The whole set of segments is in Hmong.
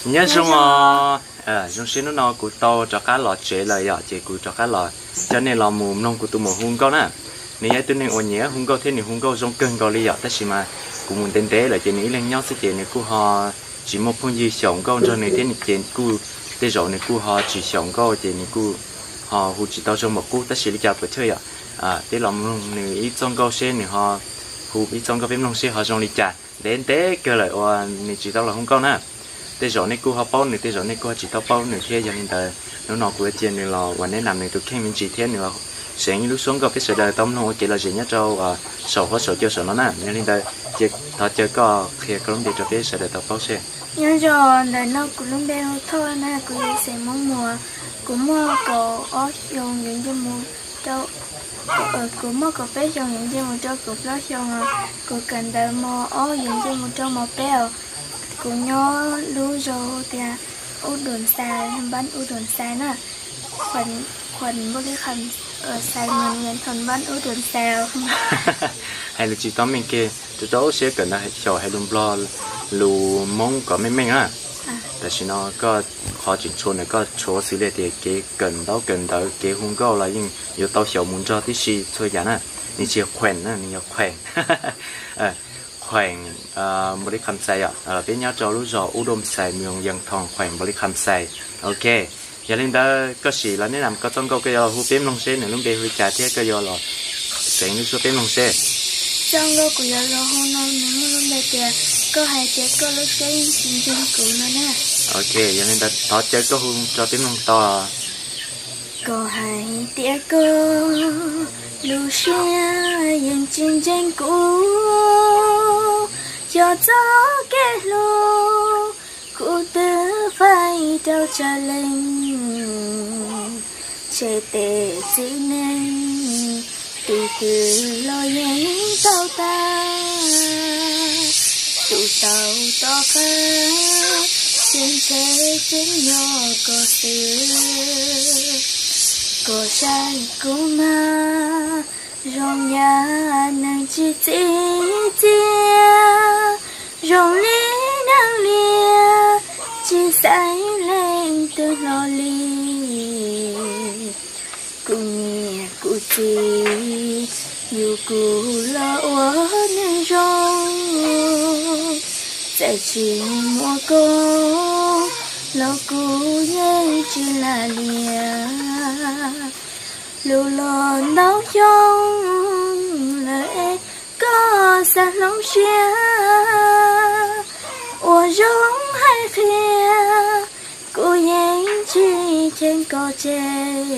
Nyob zoo os, zoo siab hnub no kuv tau rov qab los tsev lawm yom, ces kuv rov qab los coj nej los mus mloog kuv tus muam hu nkauj na. Nws yog ib tug neeg uas nyiam hu nkauj thiab nws hu nkauj zoo kawg nkaus li yom, tab sis mas kuv mus ntev ntev lawm ces nws ib leeg nyob xwb ces nws kuj ho tsis muaj phooj ywg xyaum nkauj nrog nws thiab ces kuj tej zaum nws kuj ho tsis xyaum nkauj ces nws kuj ho hu tsis tau zoo npaum qub, tab sis li cas puas chawj yom. Peb los mloog nws ib txoj nkauj seb nws ho hu ib txoj nkauj peb mloog seb ho zoo li cas. Ntev ntev kawg lawm uas nws tsis tau los hu nkauj na. Tej zaum nej kuj ho paub nws, tej zaum nej kuj ho tsis tau paub nws thiab. Yog li ntawd hnub no kuv yuav cia nws los uas neb nam nws tus kheej me ntsis thiab nws los seev ib lub suab nkauj peb sawv daws tau mloog ua kev lom zem nyob rau saum huab saum cua saum no na. Yog li ntawd ces thov caw koj qhia koj lub npe rau peb sawv daws tau paub seb. Nyob zoo, ntawm no kuv lub npe hu Thoj na, kuv yog xeem Hmoob Muas. Kuv muaj kaum ob xyoos yuav nce mus rau, kuv muaj kaum peb xyoos yuav nce mus rau kaum plaub xyoos os. Kuv kawm ntawv mos ob yuav nce mus rau mos peb os. Kuv nyob lub zos hu tias Ub Duam Xais, npab Ub Duam Xais na. Khuam Npaus Lis Kham Xais mas nws yog npab Ub Duam Xais. Hais lus tsis tau meej kiag, rau rau siab kawm ntawv xyaum hais lus Nplog lus Hmoob kom meej meej na. Tam sim no koj qhov tseem tshuav ntawm koj tshuav xws li tias kev kawm ntaub kawm ntawv, kev hu nkauj los yeej yuav tau xyaum mus nrog tib si txhua yam na. Nws tsis yog Khuam na, nws yog Khuam. Khuam Npaus Lis Kham Xais yom, peb nyob rau lub zos Ub Duam Xais, mus Yees Thoos, Khuam Npaus Lis Kham Xais. Ok, yog li ntawd koj sim los neb nam koj txoj nkauj koj yuav los hu peb mloog seb nws lub npe hu li cas thiab koj yuav los seev lub suab peb mloog seb. Txoj nkauj kuv yuav los hu no nws muaj lub npe tias Koj hais tias koj lub siab yeej tsis ntseeg kuv no na. Ok, yog li ntawd thov caw koj hu rau peb mloog tau. Koj hais tias koj lub siab yeej tsis ntseeg kuv, xyov txoj kev hlub kuv twb faib rau tsawg leej. Tseg tej txiv neej, tus twg los yeej tau tag, tus tau tom qab, tseem ntshe tseem yog koj xwb. Koj saib kuv mas zoo yam neeg tsis txim txiaj, zoo li neeg liam tsis xaiv leej twg hlo li. Kuv niam kuv txiv yug kuv los ua neeg zoo, txawm tsis muaj koob los kuv yeej tsis lam liam. Hlub los ntau xyoo lawm es koj xav hloov siab, ua zoo hais qhia, kuv yeej tsis cheem koj tseg.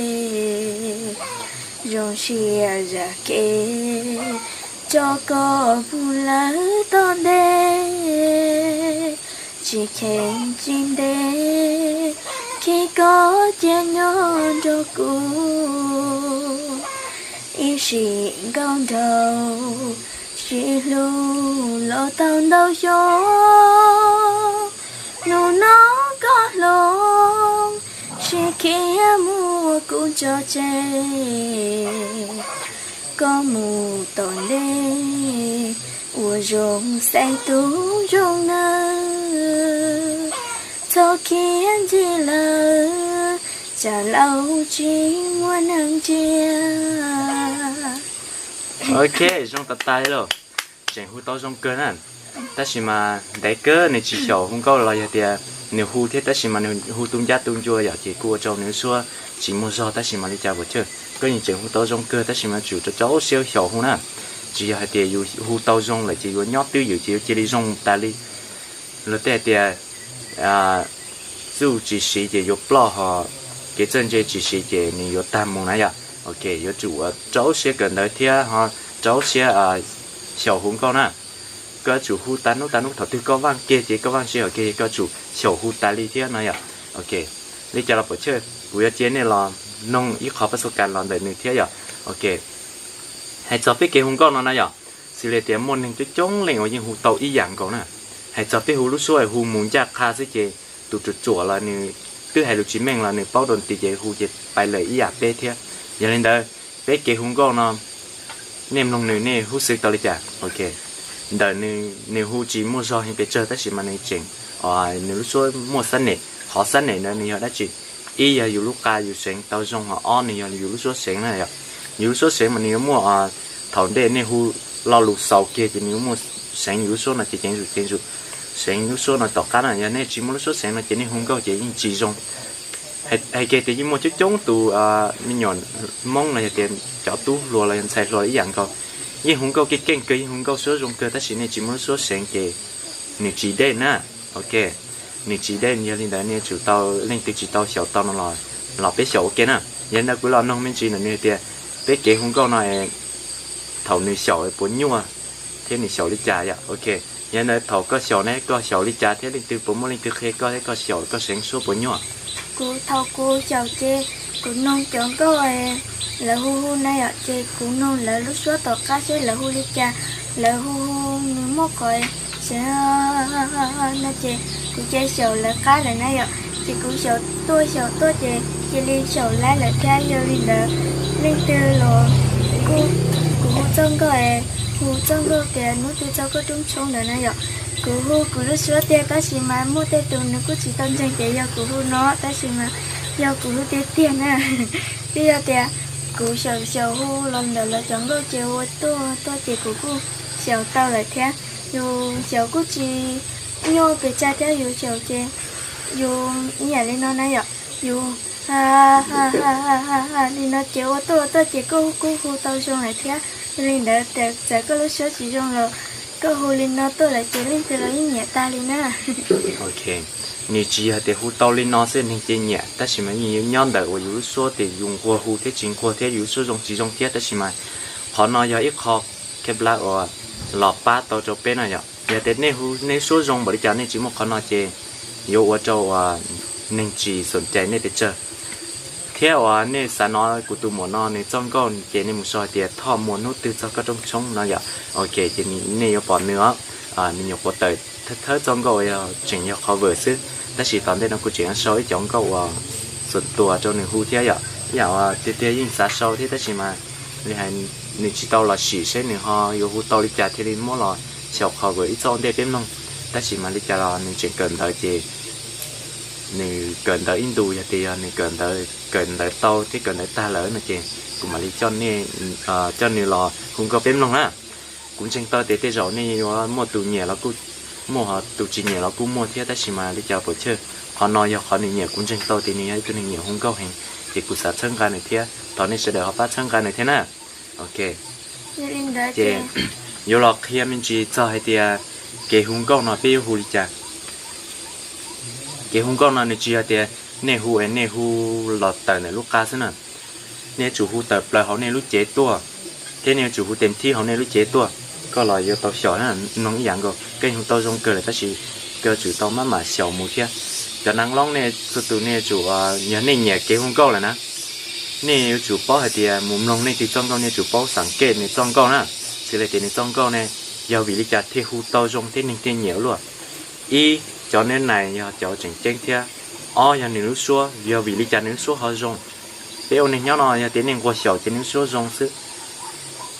Zoo siab zam kev tso koj mus lawm tom ntej, tsis cheem tsis ntev khi koj cia nyob nrog kuv. Ib sim nkauj nraug sib hlub los tau ntau xyoo, hnub no koj hloov siab khiav mus kuv tso tseg. Koj mus tom ntej ua zoo xaiv tus zoo nawb, txhob khiav ncig lawm, tsam laus tsis muaj neeg ntsia. Ok, zoo tas tas li lauj. Tseem hu tau zoo kawg na. Tab sis mas ntev kawg nws tsis xyaum hu nkauj los yog tias nws hu thiab tab sis mas nws hu tu ncab tu ncua yom, ces kuj ua rau nws suab tsis muaj zog tab sis mas li cas puas chawj. Koj yeej tseem hu tau zoo kawg tab sis mas tsum rau rau siab xyaum hu na. Tsis yog hais tias yus hu tau zoo lawm ces yuav nyob twj ywm ces yuav cia li zoo tas li. Luag tej hais tias txuj tsis siv ces yuav ploj, ho kev txawj ntse tsis siv ces nws yuav tag mus na yom. Ok, yuav tsum ua rau siab kawm ntawv thiab ho rau siab xyaum hu nkauj na. Koj yuav tsum hu tas hnub tas hnub, thaum twg koj vaaj kiag ces koj vaaj sij hawm kiag koj yuav tsum xyaum hu tas li thiab no yom. Ok, li cas los puas chawj, kuv yuav cia nej los noog ib qho pab xu kas los ntawm nws thiab yom. Ok, hais txog peb kev hu nkauj no na yom, xws li tias muaj neeg coob coob leej uas yeej hu tau ib yam nkaus na. Hais txog peb hu lub suab hu mus ncaj qha xwb ces tus ruam ruam los nws twb hais lus tsis meej los nws paub rau nti ces hu ces pais lawm ib yam peb thiab. Yog li ntawd, peb kev hu nkauj no nej mloog nws nej hub xwb tau li cas? Ok, ntawm nws, nws hu tsis muaj zog heev pes tsawg tab sis mas nws tseem nws lub suab muaj xab nem. Qhov xab nem ntawd nws yog dab tsi? Ib yog yus lub qa yus seev tau zoo, ho ob nws yog yus lub suab seev na yom. Yus lub suab seev mas nws yuav muaj, thaum ntej nej hu lo lus xaus kiag ces nws yuav muaj seev yus lub suab no ces ceev zuj ceev zuj, seev lub suab no tom qab na. Yog nej tsis muaj lub suab seev no ces nej hu nkauj ces yeej tsis zoo. Hais kiag tias yeej muaj coob coob tus me nyuam Hmoob los yog tias cov tub hluas los yog ntxhais hluas ib yam nkaus, yeej hu nkauj keej keej kawg, yeej hu nkauj suab zoo kawg tab sis nej tsis muaj lub suab seev ces nws tsis deb na. Ok, nws tsis deb, yog li ntawd nej yuav tsum tau, leej twg tsis tau xyaum tau no los, los peb xyaum ua ke na. Yog li ntawd kuv los noog me ntsis ntawm nws tias peb kev hu nkauj no thaum nws xyaum puas nyuaj thiab nws xyaum li cas yom. Ok, yog li ntawd thaum koj xyaum ne koj xyaum li cas thiab leej twg puas muaj leej twg qhia koj thiab koj xyaum koj seev suab puas nyuaj? Kuv thaum kuv xyaum ces kuv noog cov nkauj lawv hu hu na yom, ces kuv noog lawv lub suab tom qab seb lawv hu li cas, lawv hu hu nws muaj qhov seev no ces kuv cia xyaum lawv qab lawm na yom. Ces kuv xyaum tuaj xyaum tuaj ces cia li xyaum laib lawm thiab. Yog li ntawd leej twg los kuj, kuv hu txoj nkauj, hu txoj nkauj tias hnub twg txog koj rooj tshoob ntawd na yom, kuv hu kuv lub suab tiag tab sis mas muaj tej tus nws kuj tsis tau ntseeg tias yog kuv hu no tab sis mas yog kuv hu tiag tiag na. Twb yog tias kuv xyaum xyaum hu los ntawm lawv cov nkauj ces ua tuaj tuaj ces kuv kuj xyaum tau lawm thiab. Yus xyaum kuj tsis nyuaj pes tsawg thiab, yus xyaum ces yus ib yam li no na yom, yus ha ha ha ha li no ces ua tuaj ua tuaj ces kuj kuj hu tau zoo lawm thiab. Yog li ntawd txawm koj lub suab tsis zoo los koj hu li no tuaj lawm ces leej twg los yeej nyiam tag li na. Ok, nws tsis yog tias hu tau li no xwb neeg ces nyiam tab sis mas yeej yuav nyob ntawm uas yus lub suab tias yus nquag hu thiab tsis nquag thiab yus lub suab zoo tsis zoo thiab tab sis mas qhov no yog ib qho khev plab uas los pab tau rau peb no yom. Yog tias nej hu nej suab zoo npaum li cas nej tsis muaj qhov no ces yuav ua rau uas neeg tsis xom cais nej pes tsawg. Thiab uas nej xav hnov kuv tus muam no nws txoj nkauj ces nej mus sau hais tias Thoj Muas hnub twg txog koj rooj tshoob no yom. Ok, ces nej yuav pom nws os, nws nyuam qhuav tawm thawb txoj nkauj uas yog tseem yog qhov vwm xwb tab sis tom ntej no kuv tseem yuav sau ib cov nkauj uas xuam tuas rau nws hu thiab yom. Ib yam uas tiag tiag yeej xav sau thiab tab sis mas li hais nws tsis tau los sim seb nws ho yuav hu tau li cas thiaj li muab los xyaum qhov vwm ib txoj ua ntej peb mloog. Tab sis mas li cas los nws tseem kawm ntawv ces nws kawm ntawv ib ntus, yog tias yog nws kawm ntawv, kawm ntawv tau thiab kawm ntawv tag lawm no ces kuv mam li coj nws los hu nkauj peb mloog na. Kuv ntseeg tau tias tej zaum nej yuav muaj tus nyiam los kuj muaj, ho tus tsis nyiam los kuj muaj thiab tab sis mas li cas puas chawj, qhov no yog qhov nws nyiam, kuv ntseeg tau tias nws yog ib tug neeg nyiam hu nkauj heev ces kuv xav txhawb nqa nws thiab thov nej sawv daws ho pab txhawb nqa nws thiab na. Ok, ces yuav los qhia me ntsis txog hais tias kev hu nkauj no peb yuav hu li cas. Kev hu nkauj no nws tsis yog tias nej hu es nej hu los tawm ntawm lub qa xwb na. Nej yuav tsum hu tawm plaws hauv nej lub cev tuaj, thiab nej yuav tsum hu tes thib hauv nej lub cev tuaj, koj los yuav tau xyaum na. Mloog ib yam nkaus, koj yeej hu tau zoo kawg lawm tab sis koj yuav tsum tau maj mam xyaum mus thiab. Cov neeg loob nej txhua tus nej yuav tsum, yog nej nyiam kev hu nkauj lawm na, nej yuav tsum paub hais tias mus mloog leej twg txoj nkauj nej yuav tsum paub xam kej nws txoj nkauj na. Xws li tias nws txoj nkauj ne, yog vim li cas thiaj hu tau zoo thiab neeg thiaj nyiam luaj. Ib, cov neb nais yog cov tseem ceeb thiab. Ob, yog nws lub suab, yog vim li cas nws lub suab ho zoo. Peb ua neeg nyob no yog tias nej nquag xyaum ces nws lub suab zoo xwb,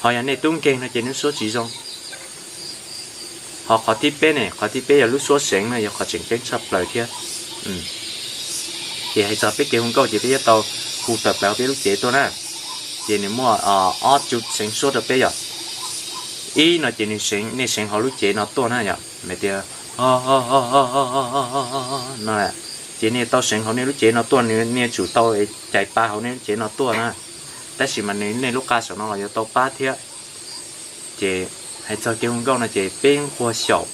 ho yog nej tub nkeeg no ces nws lub suab tsis zoo. Ho qhov thib peb ne, qhov thib peb yog lub suab seev no yog qhov tseem ceeb tshaj plaws thiab. Ces hais txog peb kev hu nkauj ces peb yuav tau hu tawm plaws peb lub cev tuaj na. Ces nws muaj ob cub seev suab rau peb yom. Ib no ces nws seev, nej seev hauv lub cev no tuaj na yom, hais tias no, ces nej tau seev hauv nej lub cev no tuaj, nej yuav tsum tau cais pa hauv nej lub cev no tuaj na. Tab sis mas nws nej lub qa saum no los yuav tau pab thiab. Ces hais txog kev hu nkauj no ces peb nquag xyaum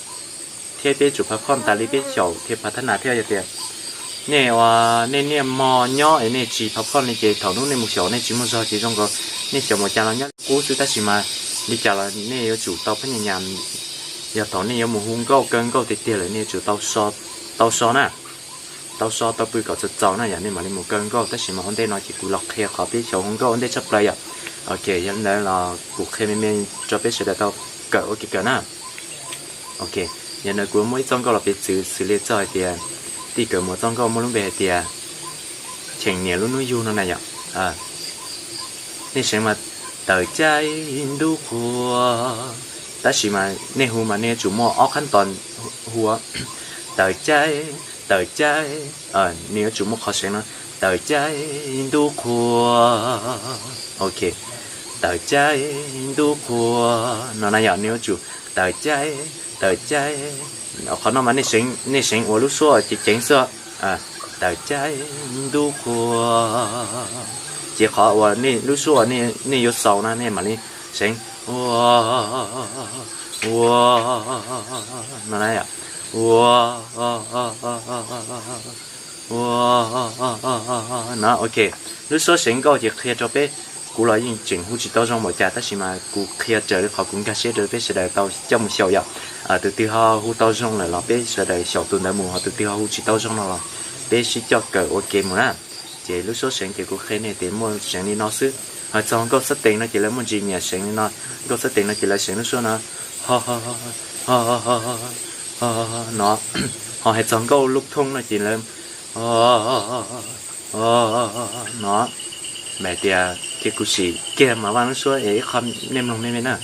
thiab peb tsum phav khoj tas li peb xyaum thiab phav thab nas thiab. Yog tias nej ua, nej niaj hmo nyob es nej tsis phav khoj li ces thaum hnub nej mus xyaum nej tsis muaj zog ces zoo nkaus nej xyaum mus cas los nyob li qub xwb. Tab sis mas li cas los nej yuav tsum tau phab nyas nyas, yog thaum nej yuav mus hu nkauj kaw nkauj tiag tiag lawm nej yuav tsum tau so na, tau so tau pw kom txaus txaus na yom, nej mam li mus kaw nkauj. Tab sis mas ua ntej no ces kuv los qhia qhov peb xyaum hu nkauj ua ntej tshaj plaws yom. Ok, yog li ntawd los kuv qhia me me rau peb sawv daws tau kawm ua kev kawm na. Ok, yog li ntawd kuv muaj ib txoj nkauj los piv txwv xws li txoj hais tias, tij Kawm Muas txoj nkauj muaj lub npe hais tias Cheem Niam Lub Hnub Yug no na yom. Nej seev mas tawm caij ntub qhua, tab sis mas nej hu mas nej yuav tsum muaj ob qhab tos hu. Tawm caij, tawm caij, nws yuav tsum muaj qhov seev no, tawm caij ntuj qhua. Ok, tawm caij ntuj qhua no na yom, nws yuav tsum tawm caij, tawm caij. Qhov no mas nej seev ua lub suab ceev ceev xwb. Tawm caij ntuj qhua. Ces qhov uas nej lub suab uas nej yuav xaus na nej mam li seev ua, ua no na yom, ua, ua no. Ok, lub suab seev nkauj ces qhia rau peb, kuv los yeej tseem hu tsis tau zoo npaum cas tab sis mas kuv qhia raws li qhov kuv nkag siab rau peb sawv daws tau coj mus xyaum yom. Tus twg ho hu tau zoo lawm los peb sawv daws xyaum tus ntawd mus, ho tus twg ho hu tsis tau zoo no los peb sib coj kawm ua ke mus na. Ces lub suab seev ces kuv qhia nej tias muaj seev li no xwb. Hais txog nkauj xab tees no ces lawv muaj ntsis nyiam seev li no. Nkauj xab tees no ces lawv seev lub suab no, ho, ho no, ho hais txog nkauj lub thoob no ces lawv no, mas tias thiab kuv sim kiag mas vaj lub suab es ib qho nej mloog me me na.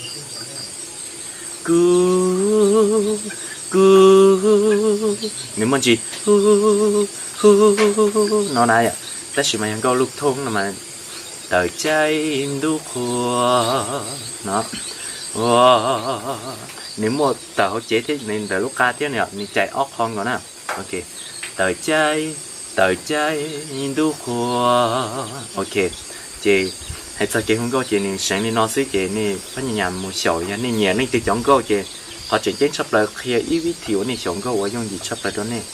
Kuv, kuv, nws muaj ntsis hu, hu no na yom, tab sis mas yog nkauj lub thoob no mas tawm caij ntuj qhua no, ua, nws muaj tawm hauv cev thiab nws ntawm lub qa thiab nws cais ob qho nkaus na. Ok, tawm caij, tawm caij ntuj qhua. Ok, ces hais txog kev hu nkauj ces nws seev li no xwb ces nej pab nyam nyam mus xyaum, yog nej nyiam leej twg cov nkauj ces qhov tseem ceeb tshaj plaws qhia ib vib thim uas nej xyaum nkauj uas yooj yim tshaj plaws rau nej.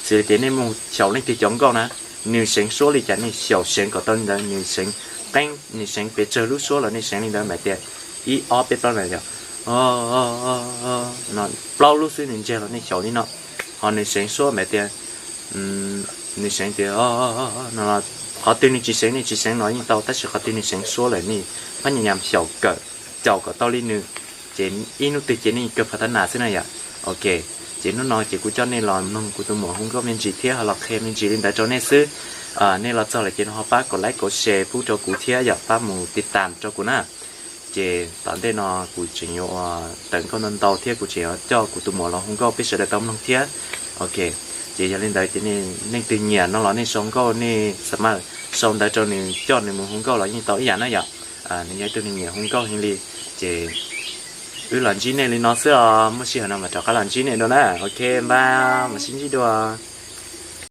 Xws li tias nej mus xyaum leej twg cov nkauj na, nws seev suab li cas nej xyaum seev kom tau li ntawd, nws seev qeeb, nws seev pes tsawg lub suab los nej seev li ntawd, mas tias ib ob peb plaub na yom, plaub lub xwb nws ntsiag los nej xyaum li no. Ho nws seev suab mas tias, nws seev tias no, qhov twg nws tsis seev nej tsis seev los yeej tau, tab sis qhov twg nws seev suab lawm nej pab nyam nyam xyaum kawm, xyaum kom tau li nws, ces ib hnub twg ces nej kawg pha thab nas xwb na yom. Ok, ces hnub no ces kuv coj nej los mloog kuv tus muam hu nkauj me ntsis thiab ho los qhia me ntsis li ntawd rau nej xwb. Nej los txog lawm ces ho pab kom like kom share pub rau kuv thiab yom, pab mus tiv tam rau kuv na. Ces tom ntej no kuv tseem yuav ua tawm nkauj ntau ntau thiab kuv tseem yuav coj kuv tus muam los hu nkauj peb sawv daws tau mloog thiab. Ok, ces yog li ntawd ces nej leej twg nyiam no los nej sau nkauj, nej xa mas sau ntawv rau nws coj nws mus hu nkauj los yeej tau ib yam na yom. Nws yog ib tug neeg nyiam hu nkauj heev li. Ces wb los ntsib nej li no xwb os, muaj sij hawm no mam rov qab los ntsib nej dua na. Ok, bye, mam sib ntsib dua.